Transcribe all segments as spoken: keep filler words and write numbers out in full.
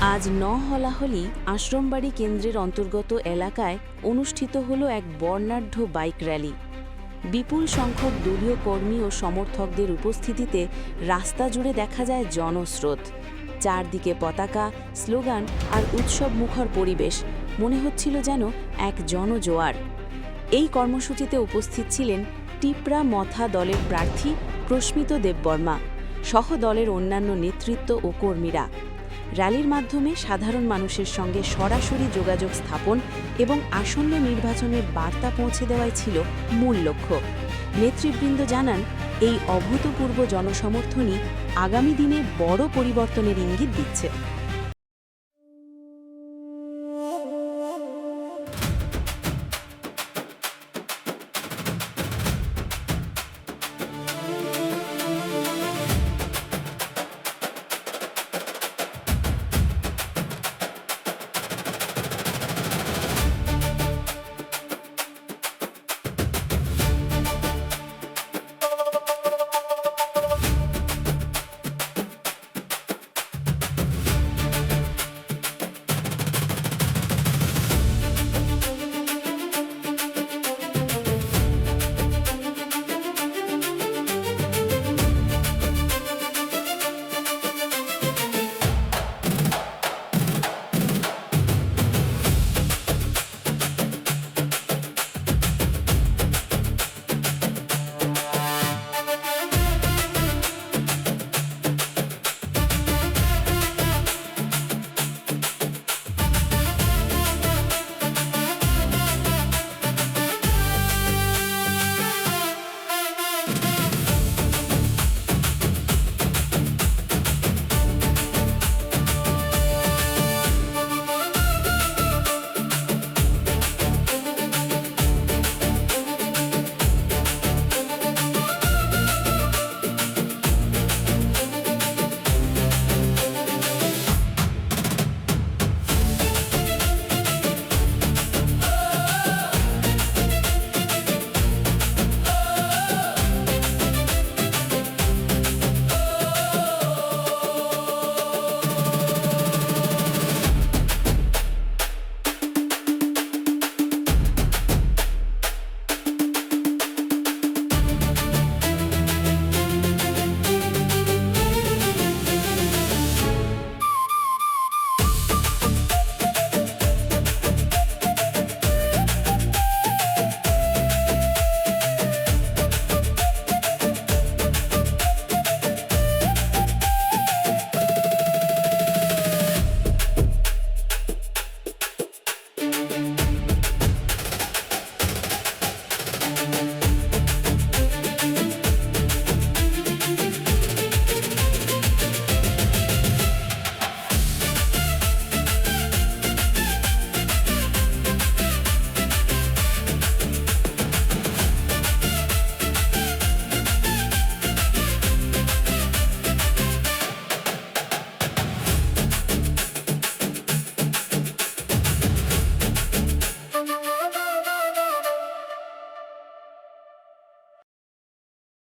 আজ ন হলাহলি আশ্রমবাড়ি কেন্দ্রের অন্তর্গত এলাকায় অনুষ্ঠিত হলো এক বর্ণাঢ্য বাইক র‍্যালি। বিপুল সংখ্যক দলীয় কর্মী ও সমর্থকদের উপস্থিতিতে রাস্তা জুড়ে দেখা যায় জনস্রোত। চারদিকে পতাকা, স্লোগান আর উৎসব মুখর পরিবেশ, মনে হচ্ছিল যেন এক জনজোয়ার। এই কর্মসূচিতে উপস্থিত ছিলেন টিপ্রা মথা দলের প্রার্থী প্রস্মিত দেববর্মা সহ দলের অন্যান্য নেতৃত্ব ও কর্মীরা। র‍্যালির মাধ্যমে সাধারণ মানুষের সঙ্গে সরাসরি যোগাযোগ স্থাপন এবং আসন্ন নির্বাচনের বার্তা পৌঁছে দেওয়াই ছিল মূল লক্ষ্য। নেতৃবৃন্দ জানান, এই অভূতপূর্ব জনসমর্থনই আগামী দিনে বড় পরিবর্তনের ইঙ্গিত দিচ্ছে।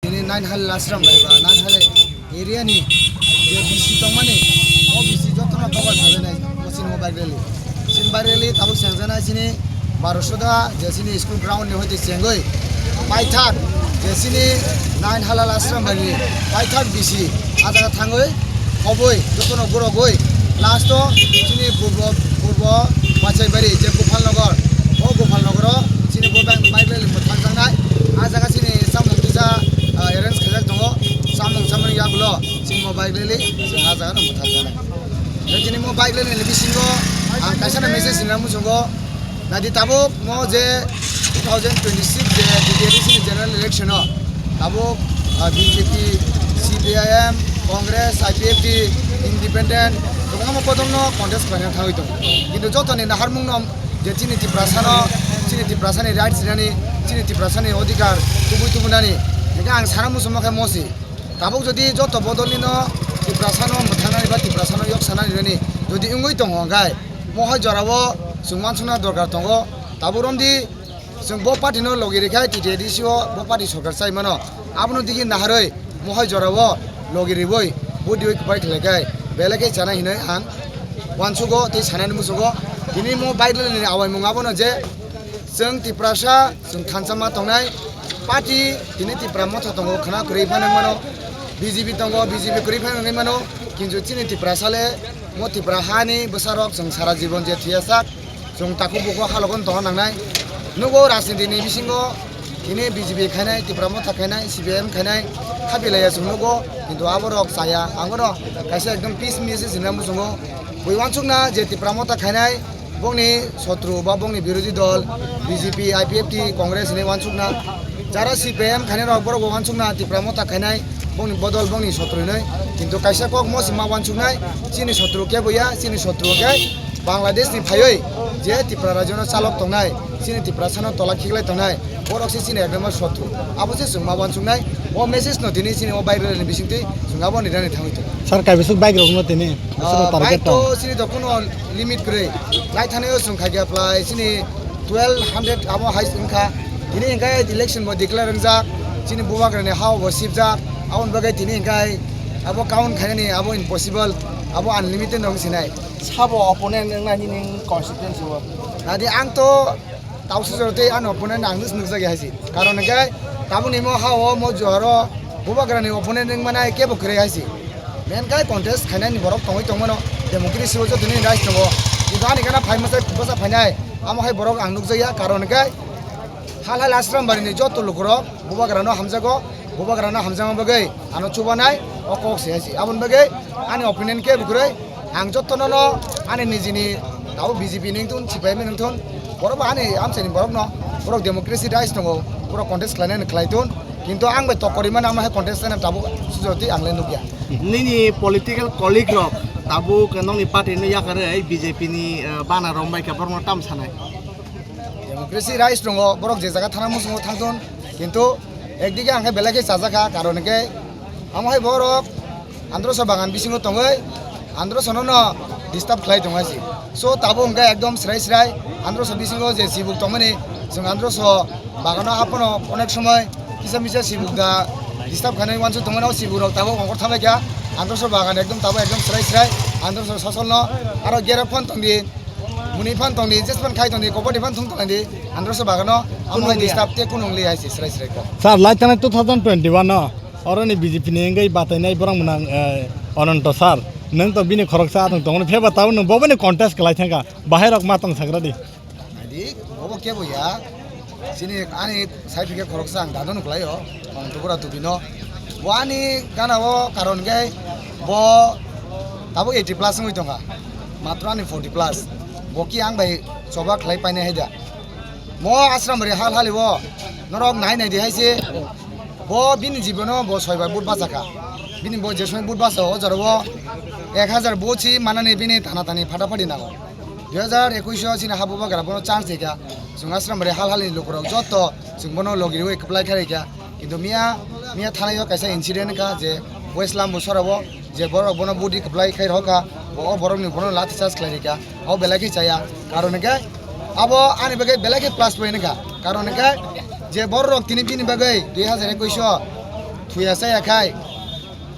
Nini nine hal ashram bai ba, nine hal area ni je B C tongmani, o B C jotono cover khainai, o chini mobile rally. Chini mobile rally tabuk sengjaknai chini Barosoda je chini school ground ni hoite chengwi paithak je chini nine halal ashram bai ni paithak B C a jaga thangwi khobwi jotono gorogwi last o chini purbo, purbo Pachaibari je Gopalnagar, o Gopalnagar o chini bo bike, bike rally mwthangjaknai. A jaga chini chamung kisa, ah, arrange khaijak tongo, chamung chamani yagulo chini bo bike rally chwng a jaga no mwthangjaknai. Tei chini bo bike rally ni bisingo ang kaisa na message sinna muchungo. Naidi tabuk mo je two thousand twenty-six je B T R C ni general election o tabuk, ah, B J P, C P I M, Congress, I P F T, Independent kwbangma bodol no contest khlaina thangwi tongo. Kintu jotoni naharmung no je chini Tiprasa no, chini Tiprasa ni rights rinani, chini Tiprasa ni odhikar tubui tubunani, hingke ang sana muchungma khe mosi. Tabuk jodi joto bodol ni no Tiprasa no mwthangnani ba Tiprasa no yok sanani rani jodi wngwi tongo hwnkhe, mohai jora o chwng uansukna dorkar tongo. Tabuk romdi chwng bo party no logi rikha, T T A D C o bo party sorkar chai mano. Abono digi naharwi mohai jora o logi riwi vote riwi kwbai khlai khe belai khe chanai hinwi ang Uansugo tei sanani musugo tini mo bairalni awaimung abono je chwng Tiprasa chwng thansa ma tongnai party tini Tipra Motha tongo khwna kwrwi phano wngmano, B J P tongo, B J P kwrwi phano wngwi mano, kintu chini Tiprasa le mo Tipra hani bwsarok chwng sara jibon je thuya sak chwng takhuk bukhuk halogo tongna nangnai. Nugo rajniti ni bisingo tini B J P khainai, Tipra Motha khainai, C P I M khainai, khapi laiya chwng nugo, kintu aborok chaya. Ang bono kaisa ekdom peace message hinna muchungo. Bui uansukna je Tipra Motha khainai, bongni sotru ba bongni birodhi dol, B J P, I P F T, Congress hinwi uansukna. Jara C P I M khainai rok borok bo uansukna Tipra Motha khainai, bongni bodol bongni sotru hinwi. Kintu kaisa kok mo se ma uansuknai, chini sotru kebo ya, chini sotru khe Bangladesh ni phaiwi je Tipra rajyo no chalok tongnai, chini Tiprasa no tola khiklai tongnai, borok se chini ekdom sotru. Abo se chwng ma uansuknai, o message no tini chini o viral ni bisingtwi chwng abo ni rani thangwi tongo. Sir, kaibisuk bike rok no tini, ah, target bike tong. To chini to kuno limit kwrwi. Lai thani o chwng khaikha phlai chini twelve hundred abo hai wngkha. Tini hwnkhe election bo declare wngjak, chini bubagrani ha bo sibjak, aboni bagwi tini hwnkhe abo count khainani abo impossible, abo unlimited wng sinai. Sabo opponent wngna nini constituency o? Nadi ang to tausi jora tei ani opponent ang nus nukjak ya hai si. Karon hwnkhe tabukni mo ha o mo juharo bubagrani opponent wngmana kebo kwrwi hai si. Main khe contest khainani borok tongwi tongmano, democracy o jotoni rights tongo. Kintu ani gana phai masa bwsa phainai, amo hai borok ang nukjakya, karon hwnkhe hal hal Ashram Bari ni joto lukurok bubagrano hamjago, bubagrano hamjakma bagwi ano chubanai o kok se hai si. Aboni bagwi ani opinion khe bukrwi ang jotono no ani nijini tabo B J P ni wngthun, C P I M ni wngthun, borok bo ani amchaini borok no, borok democracy rights tongo, borok contest khlainani khlai thun. Kintu ang bai tokkori mano, amo hai contest khlaina tabuk sujoti ang le nukya. Nini political colleague rok tabuk nokni party no yakarwi B J P ni, eh, bana rombai khe borokno tam sanai? Democracy rights tongo, borok je jaga thana muchungo thangthun, kintu ekdige ang khe belai khe chajakha, karon hwnkhe amo hai borok androso bagan bisingo tongwi androsono no disturb khlai tongo hai si. So tabuk hwnkhe ekdom srai srai androso bisingo je chibuk tongmani, chwng androso bagano aphano onek somoi kisa misa chibuk da disturb khainai uansuk tongmani, o chibuk rok tabuk ongkhor thamlaikha. Androso bagan ekdom tabuk ekdom srai srai androso sosolno aro gera phone tongdi, muni phone tongdi, jes phone khai tongdi, kobor di phone thung tongdi, androso bagano amo hai disturb te kunung li hai si srai srai kok. Sir, lai thani two thousand twenty-one no oroni B J P ni wngwi batainai borok mwnang, eh, Ananto sir. Nwng to bini khoroksa atwng tongmani phiyaba tabuk nwng bo bini contest khlai thangkha. Bahai rok ma tong sagra di. Naidi, bobo kebo ya. Chini ani side hwnkhe khoroksa ang dado nukhlaio. Ananto bura tubino. Bo ani gana o karon hwnkhe bo tabuk eighty plus wngwi tongkha. Matro ani forty plus. Bo ki ang bai choba khlai painai hai da. Mo Ashram Bari hal hali o norok nai nai di hai se. Bo bini jibono bo soibar but bachakha. Bini bo je somoi but bacha o jora o ek hajar but si manani bini thana thani phata phati nango. Dui hajar ekush o chini ha bubagra bono chance rikha. Chwng Ashram Bari hal hali ni lukurok joto chwng bono logi riwi kwplai kha rikha. Kintu miya, miya thanai o kaisa incident wngkha je West Lambu sora o je borok bono budi kwplai khai rokha, bo o borokni bono lathi charge khlai rikha, abo belai khe chaya. Karon hwnkhe abo ani bagwi belai khe plus point wngkha. Karon hwnkhe je borok tini bini bagwi dui hajar ekush o thuya chaya khai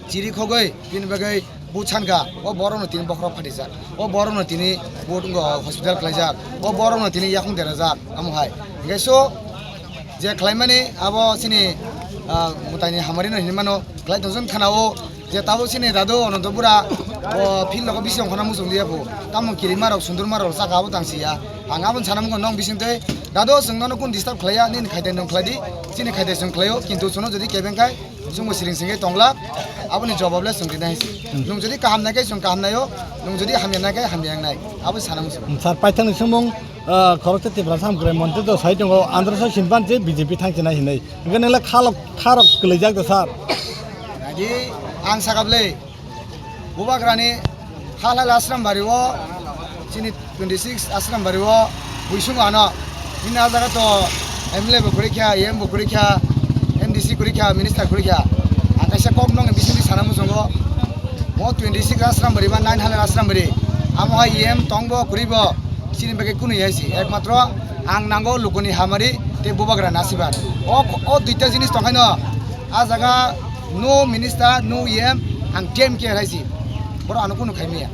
chiri khogwi bini bagwi but sankha, o borokno tini bokhorok phatijak, o borokno tini but wngkha hospital khlaijak, o borokno tini yakung derajak, amo hai. Hwnkhe so, je khlaimani abo chini, ah, mwtaini hamarino hinwi mano, khlai tongsa khana o je tabuk chini dadu Ananto bura o field o bisi ongkhorna muchung liya bo, tamo kirima rok sundurma rok saka abo tang siya. Ang aboni sana mukha nong bising tei dadu chwng nono kun disturb khlaiya, nini khaite nwng khlai di, chini khaite chwng khlaio, kintu chwngno jodi kebeng khai chwngbo siring singwi tongla, aboni jawab le chwng rinai si. Nwng jodi kaham nai khe chwng kaham naio, nwng jodi hamya nai khe hamya wngnai, abo sana muchung. Sir, paithakni swngmung, ah, khoroksa Tipra Samkrai montri to sai tongo, androso sinpan se B J P thang chinai hinwi. Hwnkhe nwngle khalok, kharok kwlaijak da, sir? Nadi, ang sakap le, bubagrani hal hal Ashram Bari o, chini twenty six Ashram Bari o, buisung ano, bini a jaga to M L A bo kwrwi kha, E M bo kwrwi kha, M D C kwrwi kha, minister kwrwi kha. Ang kaisa kok nokni bisingtwi sana muchungo, mo twenty six Ashram Bari ba nine hal hal Ashram Bari, amo hai E M tong bo kwrwi bo, chini bagwi kunu ya si, ekmatro ang nango lukuni hamari tei bubagra nasibar. O, o duita jinis tongkhaino, a jaga no minister, no E M, ang D M K hai si. Borok ano kunu khai maya.